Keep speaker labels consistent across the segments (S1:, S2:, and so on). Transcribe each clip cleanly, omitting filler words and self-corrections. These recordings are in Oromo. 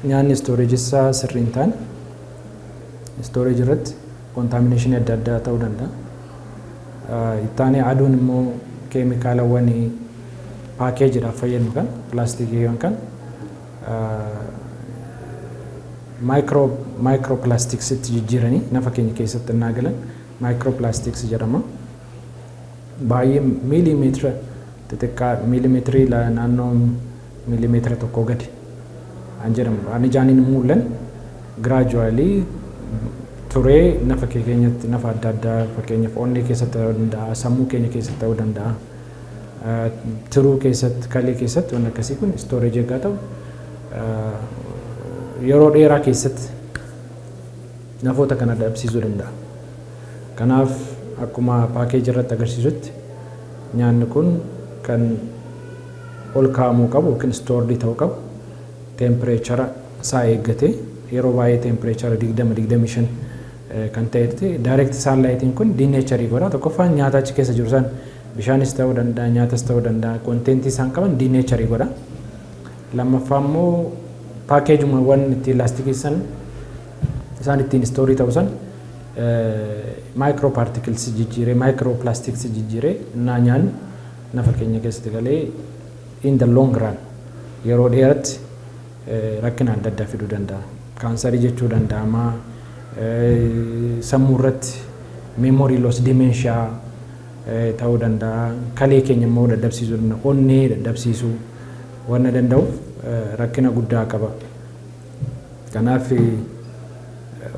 S1: Nyaanni storage isaa sirrii hin taane storage irratti contamination adda addaa ta'uu danda'a. Ittaanee aduun immoo keemikaalawwan paakeejiidhaaf fayyadnu kan pilaastikiiwwan kan microplastiksitti jijjiiranii nafa keenya keessatti innaa galan microplastics jedhama. Baay'ee miilimeetira xixiqqaa, miilimeetirii naannoo miilimeetira tokkoo gadi an jedhamu an ijaan hin mul'anne gradually turee nafa kee keenyatti, nafa adda addaa, fakkeenyaaf onnee keessatti ta'uu danda'a, sammuu keenya keessatti ta'uu danda'a, tiruu keessatti, kalee keessatti, waan akkasii kun storage eeggaa ta'u yeroo dheeraa keessatti nafoota kana dhabsiisuu danda'a. Kanaaf akkuma paakeejii irratti agarsiisutti nyaanni kun kan ol kaa'amuu qabu yookiin stored ta'uu qabu temperature isaa eeggatee, yeroo baay'ee temperature 20, 25 kan ta'etti. Direct sunlightiin kun denature godha. Tokkoffaan nyaata achi keessa jiru san, bishaanis ta'uu danda'a, nyaatas ta'uu danda'a, contentii isaan qaban denature godha. Lammaffaa immoo paakeejumawwan ittiin laastikii san isaan ittiin store ta'u san micro particles jijjiiree, micro plastics jijjiiree innaa nyaannu nafa keenya keessatti galee in the long run yeroo dheeratti rakkina adda addaa fiduu danda'a. Kaansarii jechuu danda'ama. Sammuu irratti memory loss, dementia ta'uu danda'a. Kalee keenya immoo dadhabsiisuu danda'a. Onnee dadhabsiisuu waan danda'uuf rakkina guddaa qaba. Kanaaf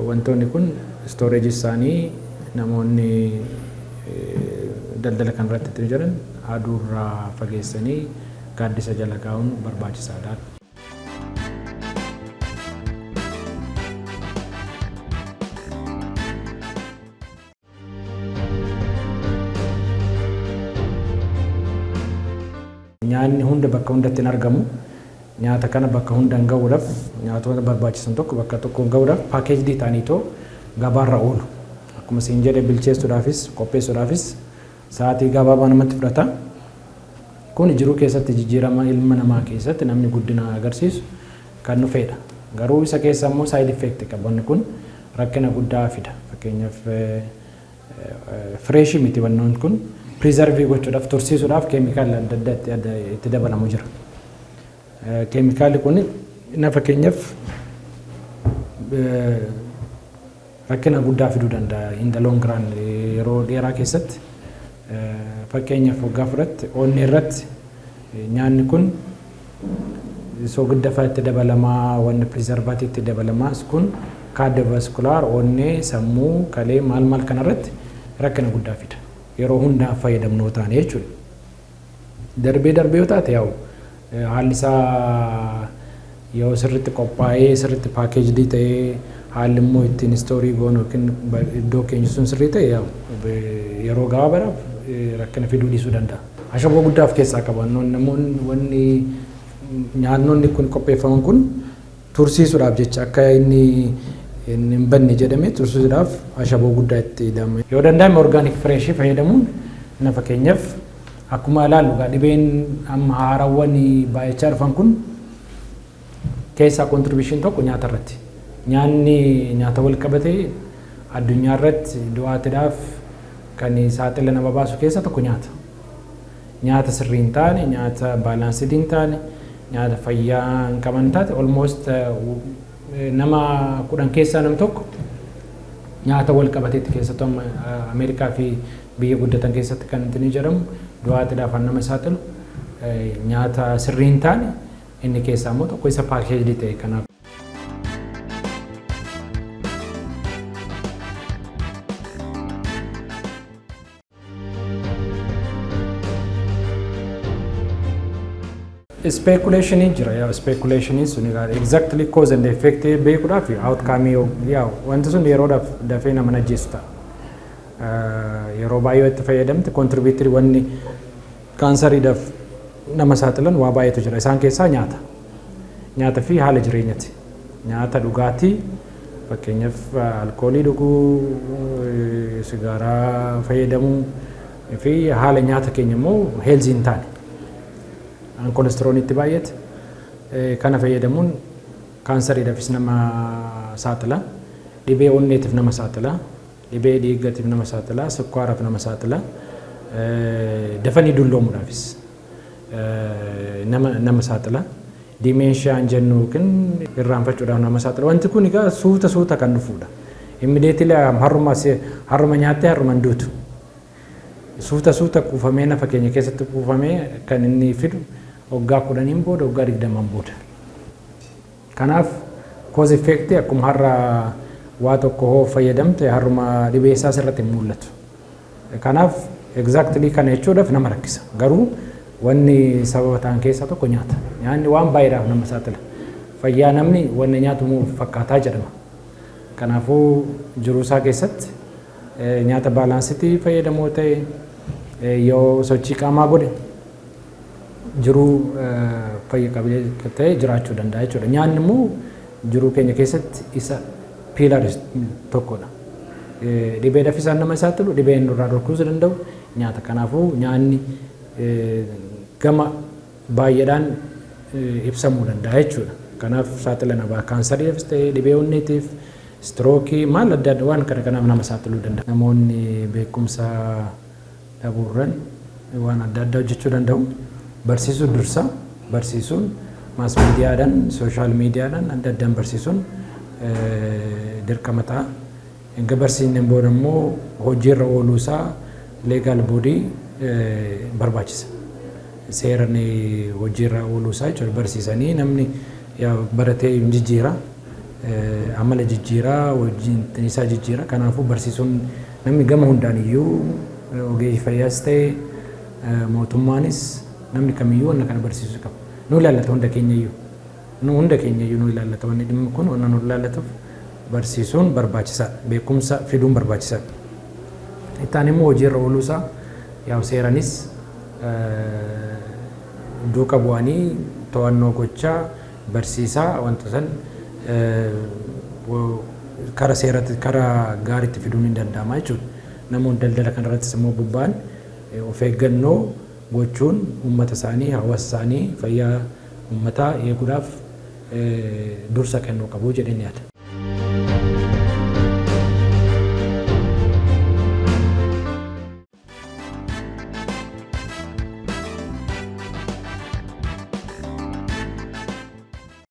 S1: wantoonni kun storage isaanii namoonni daldala kanarratti itti jiran aduurraa fageessanii gaaddisa jala kaa'uun barbaachisaadha. Nyaanni hunda bakka hundatti hin argamu. Nyaata kana bakka hundaan gahuudhaaf, nyaatota barbaachisan tokko bakka tokkoon gahuudhaaf packaged ta'aniitoo gabaarra oolu. Akkuma isin jedhe, bilcheessuudhaafis qopheessuudhaafis sa'aatii gabaabaa namatti fudhata. Kun jiruu keessatti jijjiirama ilma namaa keessatti namni guddina agarsiisu kan dhufedha. Garuu isa keessa immoo side effect qaba. Wanni kun rakkina guddaa fida. Fakkeenyaaf fresh miti wannoon kun, preserve gochuudhaaf, tursiisuudhaaf keemikaalli adda addaa itti dabalamu jira. Keemikaalli kun nafa keenyaaf rakkina guddaa fiduu danda'a in the long run, yeroo dheeraa keessatti. Fakkeenyaaf waggaa fudhatte onnee irratti nyaanni kun soogidda fa'aa itti dabalamaa, wanni preservative itti dabalamaa kun cardiovascular, onnee, sammuu, kalee, maal maal kanarratti rakkina guddaa fida. Yeroo hundaa fayyadamnoo taane jechuudha. Darbee darbee yoo taate, yaa'u haalli isaa yoo sirriitti qophaa'ee, sirriitti packaged ta'ee, haalli immoo ittiin store goonu yookiin iddoo keenya sun sirrii ta'e, yaa'u yeroo gabaabaadhaaf rakkina fiduu dhiisuu danda'a. Ashaboo guddaa of keessaa qaba. Namoonni wanni nyaannonni kun qopheeffaman kun tursiisuudhaaf jecha, akka inni hin banne jedhamee tursiisuudhaaf ashaboo guddaa itti hidhama. Yoo danda'ame organic fresh fayyadamuun nafa keenyaaf, akkuma ilaallu dhibeen amma haarawwan baay'achaa dhufan kun keessaa contribution tokko nyaata irratti. Nyaanni nyaata wal qabatee addunyaa irratti du'aatiidhaaf kan saaxila nama baasu keessaa tokko nyaata. Nyaata sirrii hin taane, nyaata balanced hin taane, nyaata fayyaa hin qaban taate, almost nama 10 keessaa nam tokko nyaata wal qabateetti, keessattuu amma Ameerikaa fi biyya guddatan keessatti kan inni jedhamu du'aatiidhaaf kan nama saaxilu nyaata sirrii hin taane, inni keessaa immoo tokko isa packaged ta'e kanaaf. Speculation jira. Yaa, speculation sun exactly cause and effect beekuudhaaf, outcome, yaa, wanti sun yeroodhaaf dafee nama ajjeesu ta'a. Yeroo baay'ee itti fayyadamte contributor wanni kaansariidhaaf nama saaxilan waa baay'eetu jira. Isaan keessaa nyaata. Nyaata fi haala jireenyati. Nyaata, dhugaatii, fakkeenyaaf alkoolii dhuguu, sigaaraa fayyadamuu fi haala nyaata keenya immoo healthy hin taane. Kolesteroolitti baay'ate kana fayyadamuun Kaansariidhaafis nama saaxila. Dhibee onneetiif nama saaxila. Dhibee dhiigatiif nama saaxila. Sukkaaraaf nama saaxila. Dafanii dulloomuudhaafis nama saaxila. Dementiaan jennu yookiin irraanfachuudhaaf nama saaxila. Wanti kun egaa suuta suuta kan dhufudha. Immediately harruma nyaattee harruma hin duutu. Suuta suuta kuufamee, nafa keenya keessatti kuufamee, kan inni fidu waggaa 10n booda, waggaa 20n booda. Kanaaf cause effect akkuma har'a waa tokko hoo fayyadamte harruma dhibee isaa sirratti hin mul'atu. Kanaaf exactly kana jechuudhaaf nama rakkisa. Garuu wanni sababa ta'an keessaa tokko nyaata. Nyaanni waan baay'eedhaaf nama saaxila. Fayyaa namni wanni nyaatu fakkaataa jedhama. Kanaafuu jiruu isaa keessatti nyaata balanced fayyadamoo ta'e, yoo sochii qaamaa godhe, jiruu fayya qabeessa ta'e jiraachuu danda'a jechuudha. Nyaanni immoo jiruu keenya keessatti isa pillar tokkodha. Dhibeedhaaf isaan nama saaxilu, dhibee nurraa dhorkuus danda'u nyaata. Kanaafuu nyaanni gama baay'eedhaan ibsamuu danda'a jechuudha. Kanaaf saaxila nama kaansariifis ta'e, dhibee onneetiif, stroke, maal adda addaa, waan kana kanaaf nama saaxiluu danda'a. Namoonni beekumsa dhabuurran waan adda addaa hojjechuu danda'u. Barsiisuu dursa, barsiisuun mass mediadhaan, social mediadhaan adda addaan barsiisuun dirqama ta'a. Erga barsiisneen booda immoo hojiirra ooluu isaa legal body barbaachisa. Seeraan hojiirra ooluu isaa jechuudha. Barsiisanii namni baratee hin jijjiira. Amala jijjiiraa, hojiin isaa jijjiira. Kanaafuu barsiisuun namni gama hundaan iyyuu, ogeessi fayyaas ta'e, mootummaanis, namni kamiyyuu wanna kana barsiisuu qaba. Nu ilaallata hunda keenya iyyuu. Nu hunda keenya iyyuu nu ilaallata wanni dhimmi kun. Wanna nu ilaallatuuf barsiisuun barbaachisaadha. Beekumsa fiduun barbaachisaadha. Ittaan immoo hojiirra ooluusaa yaa'u seeranis duuka bu'anii to'annoo gochaa, barsiisaa, wanta san kara seeratti, kara gaariitti fiduun hin danda'ama jechuudha. Namoonni daldala kanarrattis immoo bobba'an of eeggannoo gochuun uummata isaanii, hawaasa isaanii, fayyaa uummataa eeguudhaaf dursa kennuu qabu jedheen yaada.